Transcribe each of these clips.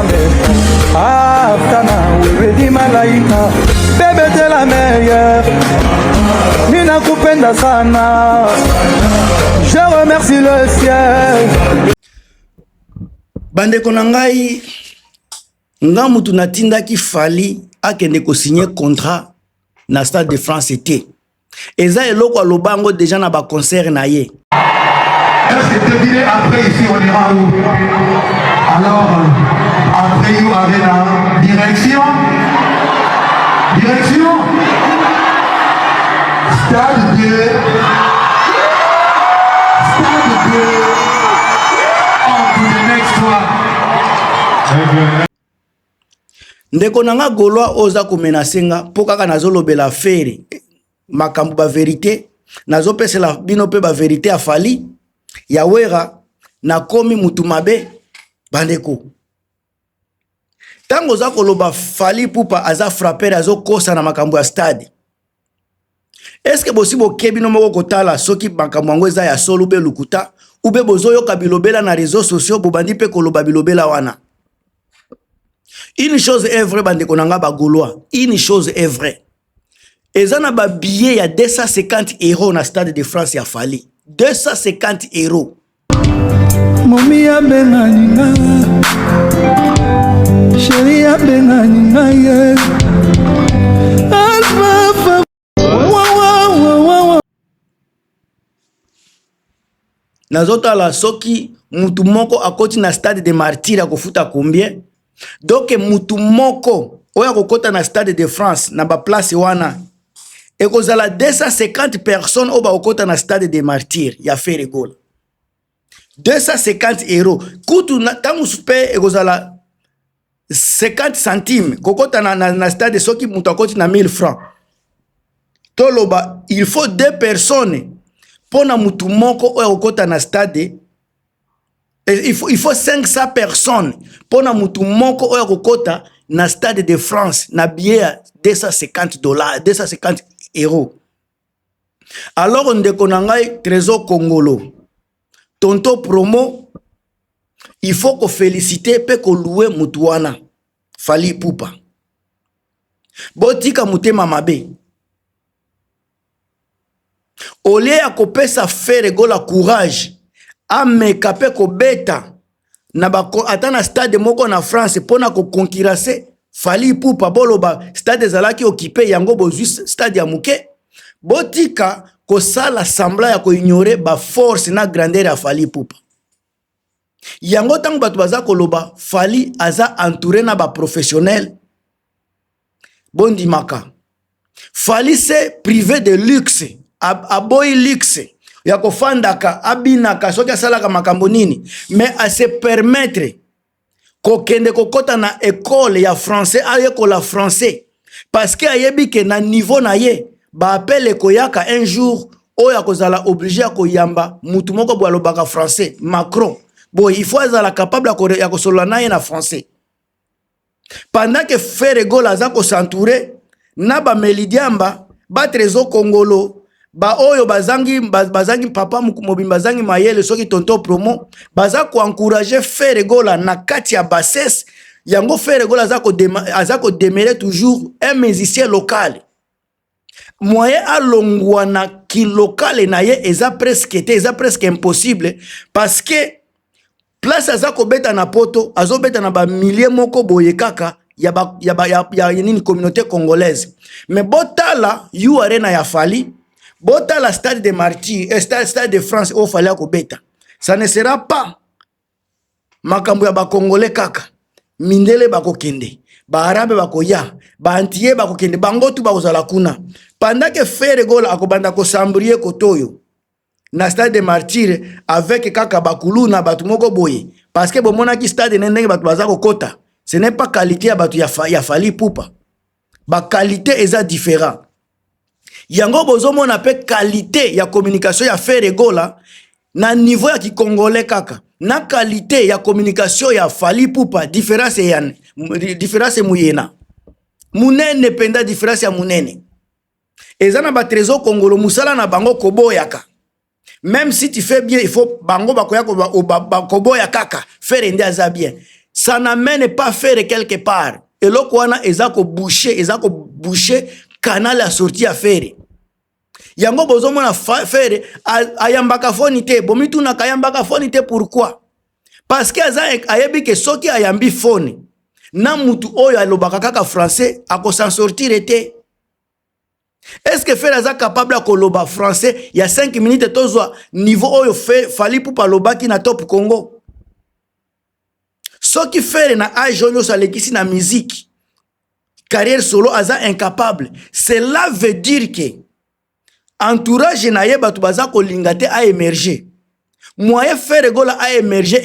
Nzambe Aftana wewe ni malaika Bebe t'es la meilleure Ninakupenda sana Je remercie le ciel. Bandeko na ngai, nga mutu natindaki Fally akende ko signer contrat na Stade de France te. Eza eloko aloba yango deja na ba concert na ye. Est-ce que devinez après ici on ira où? Alors après You Arena, direction direction Stade de Stade de On to the next one. Ndeko na nga Gaulois oyo oza ko menacer nga po kaka nazolobela Ferre makambo ba verite, nazopesela bino pe ba verite ya Fally, ya Werra, nakomi mutu mabe bandeko. Tango oza koloba Fally Ipupa aza frappeur azokosa na makambo ya stade. Est-ce que bosi boke bino moko kotala soki makambo yango eza ya solo ube lokuta ube bozoyoka bilobela na réseaux sociaux bobandi pe koloba bilobela wana. Une chose est vraie bandeko na nga ba Gaulois, une chose est vraie. Eza na ba billets ya 250 euros na stade de France ya Fally. 250 euros. Momi abengani nga, chéri abengani nga ye. Alpha, wa, wa, wa, wa, wa. Nazotala soki mutu moko akoti na stade de martyr akofuta combien? Donc mutu moko oyo akokota na stade de France na ba place wana ekozala 250 personnes oyo bakokota na stade de martyr ya Ferre Gola. 250 euros kutu ntango mosusu mpe ekozala 50 centimes kokota na stade soki moto akoti na 1000 francs. Toloba il faut deux personnes mpo na motu moko oyo akokota na stade. Et il faut 500 personnes mpo na motu moko oyo akokota na stade de France na billet ya 250 dollars, 250 euros. Alors ndeko na ngai Trésor Kongolo, tonto promo, il faut ko féliciter pe ko louer mutu wana Fally Ipupa. Botika motema mabe. Au lieu ya kopesa Ferre Gola courage, ameka pe kobeta na ba, ata na stade moko na France pona ko concurrencer Fally Ipupa. Boloba stade ezalaki occupé yango bozwi stade ya moke. Botika kosala semblant ya ko ignorer ba force na grandeur ya Fally Ipupa. Yango tango bato baza koloba Fally aza entouré na ba professionnels, bondimaka Fally c'est privé de luxe, aboyi luxe ya kofandaka abinaka soki asalaka makambo nini, mais a se permettre kokende kokota na école ya français, ayekola français parce que ayebi ke na niveau na ye ba appel ekoyaka un jour oyo akozala obligé ya koyamba mutu moko boye alobaka français, Macron boye, il faut azala capable ya kosolola na ye na français. Pendant que Ferre Gola aza ko s'entourer na ba Melidiamba, ba Trésor Kongolo, ba oyo bazangi papa mobimba, bazangi mayele soki tonto promo, baza ko encourager Ferre Gola na kati ya bassesse. Yango Ferre Gola aza ko demeurer toujours un musicien local. Moyen alongwa na ki local na ye eza presque te, eza presque impossible parce que place aza kobeta na poto, azobeta na ba milliers moko boye kaka ya nini communauté congolaise. Mais botala U Arena ya Fally, botala stade de Martyrs, stade de France oyo Fally akobeta, ça ne sera pas makambo ya ba Congolais kaka. Mindele bakokende, ba Arabe bakoya, ba Antillais bakokende, bango tu bakozala kuna. Pendant que Ferre Gola akobanda kosambrie kotoyo na stade de Martyrs avec kaka bakuluna bato moko boye, parce que bomonaki stade ne ndenge bato baza kokota, ce n'est pas qualité ya bato ya Fally Ipupa. Ba qualité eza différent. Yango bozomona pe qualité ya communication ya Ferre Gola na niveau ya kikongolais kaka, na qualité ya communication ya Fally Ipupa, différence ya, différence muyena munene penda, différence ya munene eza na ba Trésor Kongolo musala na bango koboyaka. Même si tu fais bien, il faut bango bakoya koboya kaka Ferre nde aza bien. Ça n'amène pas Ferre quelque part. Eloko wana eza ko boucher, eza ko boucher canal ya sortie ya Ferre. Yango bozomona Ferre ayambaka foni te. Bomitunaka ayambaka foni te pourquoi? Parce que aza ayebi ke soki ayambi foni na mutu oyo alobaka kaka français, ako s'en sortir te. Est-ce que Ferre aza capable ya koloba français ya 5 minutes, tozwa niveau oyo Fally Ipupa alobaki na Top Congo? Soki Ferre na age oyo nyonso alekisi na musique, carrière solo, aza incapable, cela veut dire que entourage na ye, bato baza kolinga te aémerger. Moyen Ferre Gola aémerger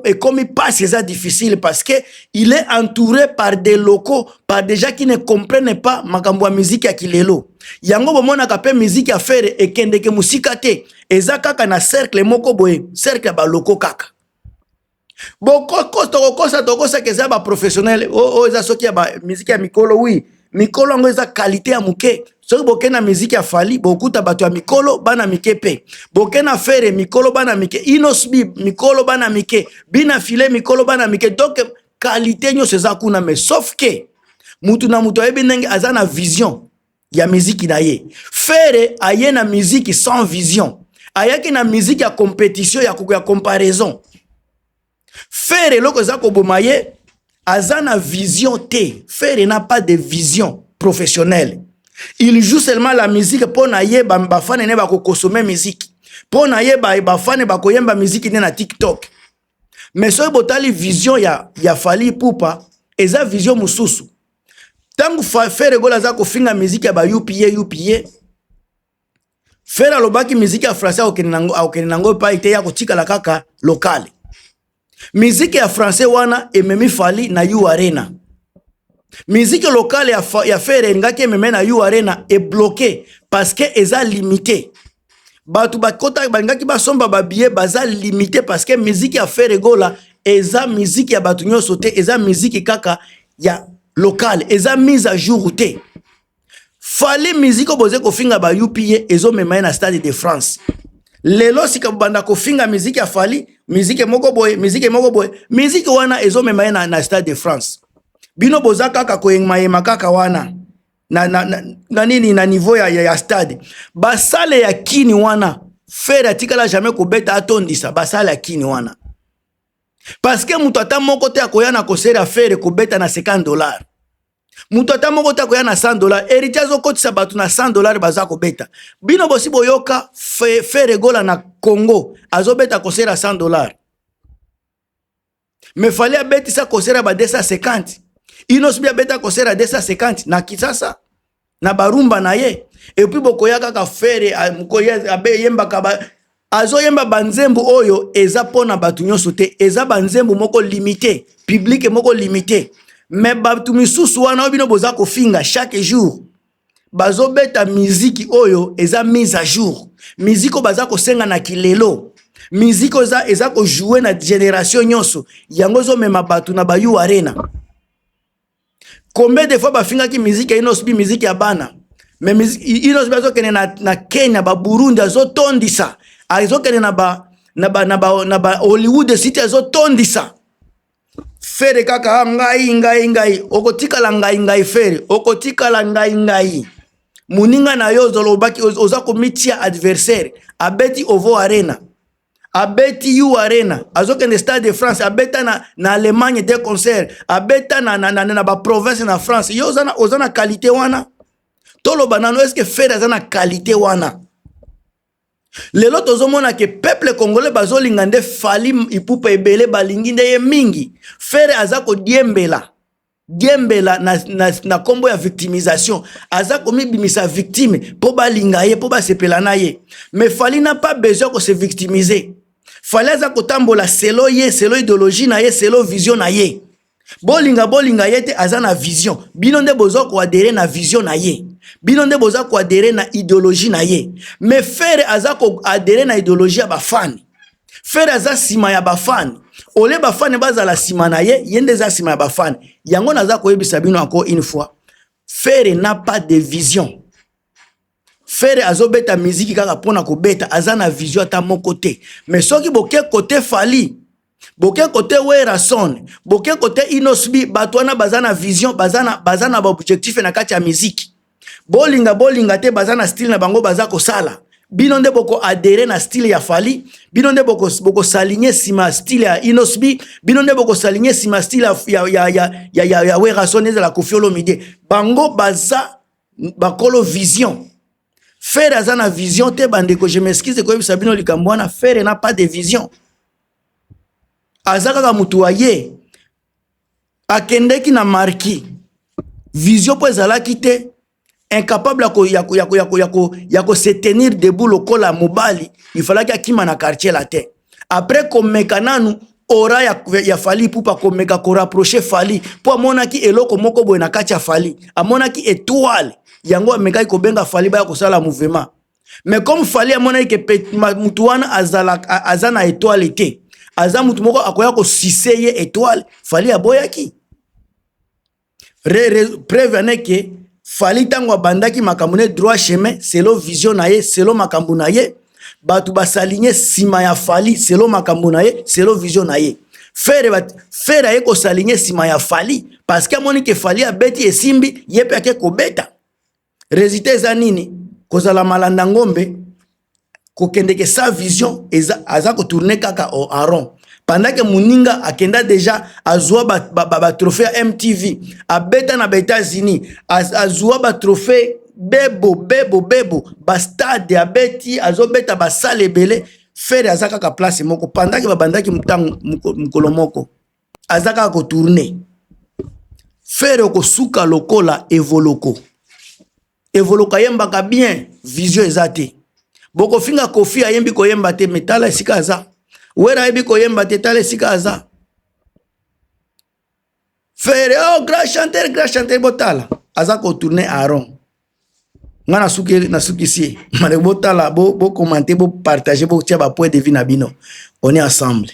ekomi mpasi, eza difficile, parce que il est entouré par des locaux, par des gens qui ne comprennent pas makambo ya musique ya kilelo. Yango bomonaka mpe musique ya Ferre ekendeke mosika te, eza kaka na cercle moko boye, cercle ya balocaux kaka. Tokokosa, tokosaka eza baprofessionnel oyo eza soki ya bamusique ya mikolo. Oui, mikolo yango eza qualité ya moke. Soki boke na miziki ya Fally, bokuta bato ya mikolo, bana mike. Mpe boke na Ferre, mikolo, bana mike. Innoss'B, mikolo, bana mike. Bina File, mikolo, bana mike. Donc qualité nyonso eza kuna, mais sauf que mutu na mutu ayebi ndenge aza na vision ya miziki na ye. Ferre aye na miziki sans vision, ayaki na miziki ya compétition, ya comparaison. Ferre, eloko eza koboma ye, aza na vision te. Ferre n'a pas de vision professionnelle, il joue seulement la musique mpo na ye bafans ne bakoconsommer musique, mpo na ye bafans bakoyemba musique nde na TikTok. Mais soki botali vision ya Fally Ipupa, eza vision mosusu. Ntango Ferre Gola aza kofinga musique ya ba UPA UPA, Ferre alobaki musique ya français akokende nango epai te, ya kotikala kaka locale. Musique ya français wana ememi Fally na U Arena. Musique locale ya Ferre elingaki ememe na U Arena, ebloquer parce que eza limité. Bato bakota balingaki basomba babillet baza limité, parce que musique ya Ferre Gola eza musique ya bato nyonso te, eza musique kaka ya locale, eza mise à jour te. Fally, musique oyo boze kofinga ba UPA, ezomema ye na Stade de France. Lelo sika bobanda kofinga musique ya Fally, musique moko boye, musique moko boye, musique wana ezomema ye na Stade de France. Bino boza kaka koyemayema kaka wana na nini, na niveau ya stade. Basalles ya Kini wana, Ferre atikala jamais kobeta atondisa basalles ya Kini wana, parce que moto ata moko te akoya na concert ya Ferre kobeta na 50 $. Moto ata moko te akoya na 100 $. Héritier azokotisa bato na 100 $, baza kobeta. Bino bosi boyoka Ferre Gola na Congo azobeta concert ya 100 $? Mais Fally abetisa concert ya ba 250. Innoss'B abeta concert ya 250 na Kisasa na barumba na ye. Et puis bokoya kaka Ferre yembaka, azoyemba banzembo oyo eza mpona bato nyonso te, eza banzembo moko limité, public moko limité. Mais bato misusu wana oyo bino boza kofinga chaque jour, bazobeta miziki oyo eza mise à jour, miziki oyo baza kosenga na kilelo, miziki oyo eza kojouer na génération nyonso. Yango ezomema bato na ba U Arena. Combien de fois bafingaki miziki ya Innoss'B, miziki ya bana? Mais Innoss'B azokende na Kenya, baburundi, azotondisa. Azokende na ba Hollywood City, azotondisa. Ferre kaka ngai, ngai, ngai, okotikala ngai, ngai. Ferre, okotikala ngai, ngai. Moninga na yo ozolobaki, oza komitia adversaire, abeti Ovo Arena, abeti U Arena, azokende Stade de France, abeta na Allemagne de concert, abeta na baprovince na France. Yo oza na qualité wana? Toloba nano, est-ce Ferre aza na qualité wana? Lelo tozomona ke peuple congolais bazolinga nde Fally Ipupa ebele, balingi nde ye mingi. Ferre aza kodiembela diembela na nkombo ya victimisation, aza komibimisa victime mpo balinga ye, mpo basepela na ye. Mais Fally n'a pas besoin kose victimiser. Fally aza kotambola selon ye, selon idéologie na ye, selon vision na ye. Bolinga, bolinga ye te, aza na vision. Bino nde boza koadhérer na vision na ye, bino nde boza koadhérer na idéologie na ye. Mais Ferre aza koadhérer na idéologie ya bafans. Ferre aza nsima ya bafans. Ole bafans bazala nsima na ye, ye nde eza nsima ya bafans. Yango naza koyebisa bino encore une fois, Ferre n'a pas de vision. Ferre azobeta miziki kaka mpona kobeta, aza na vision ata moko te. Mais soki boke kote Fally, Boke kote Werrason, boke kote Innoss'B, bato wana baza na vision, baza na baobjectif na kati ya miziki. Bolinga bolinga te, baza na style na bango baza kosala. Bino nde boko adhérer na style ya Fally, bino nde bokos'aligner nsima ya style ya Innoss'B, bino nde bokos'aligner nsima ya style ya Werrason, ezala Koffi Olomide. Bango baza bakolo vision. Ferre aza na vision te. Bandeko, je m'excuse koyebisa bino likambo wana, Ferre n'a pas de vision. Aza kaka motu aye akendeki na marquis, vision mpo ezalaki te, incapable ya kose tenir debout lokola mobali. Ifalaki akima na Quartier Latin après komeka nanu ora ya Fally Ipupa, komeka korapprocher Fally mpo amonaki eloko moko boye na kati ya Fally, amonaki étoile yango, amekaki kobenga Fally baya kosala mouvement. Mais comme Fally amonaki ke mutu wana aza na étoile te, aza mutu moko akoya kosucer ye étoile, Fally aboyaki. Preuve ane ke Fally, ntango abandaki makambo ne droit chemin, selon vision na ye, selon makambo na ye, bato bas'aligner nsima ya Fally selon makambo na ye, selon vision na ye. Ferre aye kos'aligner nsima ya Fally parce que amoni ke Fally abeti, esimbi, ye mpe ake kobeta. Résultat eza nini? Kozala malanda ngombe, kokendeke sa vision, eza, aza kotourner kaka en rond pendant que moninga akenda déjà, azwa batrophée ba, ba ya MTV, abeta na baÉtats-Unis, azwa batrophée bebo bebo bebo, bastade abeti, azobeta basale ebele. Ferre aza kaka place moko pendant que babandaki ntango mokolo moko, aza kaka kotourner. Ferre okosuka lokola Evoloko. Evoloko ayembaka bien, vision eza te. Bokofinga Koffi ayembi koyemba te, me tala esika aza. Wera ayebi koyemba te, tala esika aza. Ferre, oh, grand chanteur, grand chanteur, botala, aza kotourner en rond. Nga nasukisi ye. Mane botala, bocommenter, bopartager, botia bapoint de vue na bino. On est ensemble.